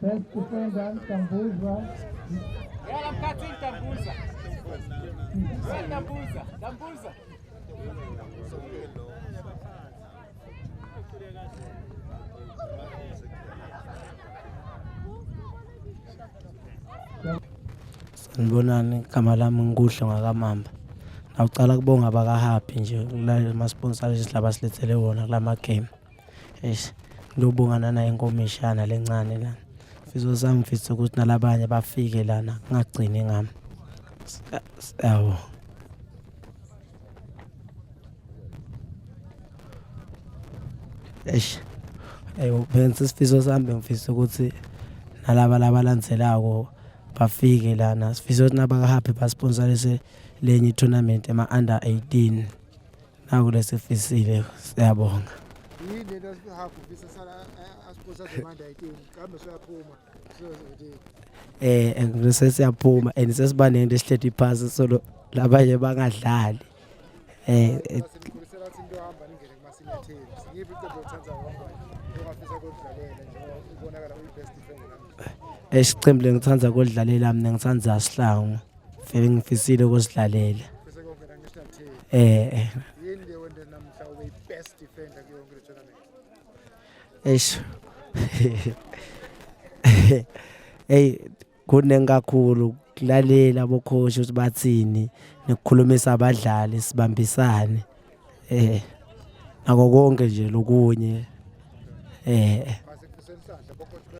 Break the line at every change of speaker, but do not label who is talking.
Best defender Dambuza.
Yala mkhathini Dambuza. Dambuza, Dambuza.
Sanibonani, igama lami nguKuhle ngakaMamba. Nawucala kubonga bakaHappy nje kulama-sponsors laba silethele wona kulama game. Eish, ngiyobonga nanayo inkomishana lencane lana. Sifiso sami ngifisa ukuthi nalabanye bafike lana kungagcini ngami. Yabo. Eish. Eyo benza isifiso sami bengifisa ukuthi nalaba labalandzelako bafike lana. Sifisa ukuthi nabakaHappy basponsorise lenye i-tournament ema-under 18. Naku lesifisile siyabonga.
Yini lento hafu ufisa sala asponsor demanda 18 kambe soyaphuma so
Eh sesiyaphuma and sesiba nento esihleti phasi solo labanye bangadlali. Eh
Sikhulisela ukuthi into hamba ningene kuma senior teams. Yiphi iqembu othandayo wangwane ongafisa ukudlalela njengoba ubonakala uyi best defender namuhla.
Esiqembu lengithanda ukudlalela mina ngithanda Sihlangu. Vele ngifisile ukusidlalela.
Bese konke na national team.
Eh
Yini le wena namhla ube i best defender kuyo yonke le tournament?
eish. Hey kuningi kakhulu kulalela abocoach ukuthi bathini nokukhulumisa abadlali sibambisane. Eh nako konke nje lokunye. Eh.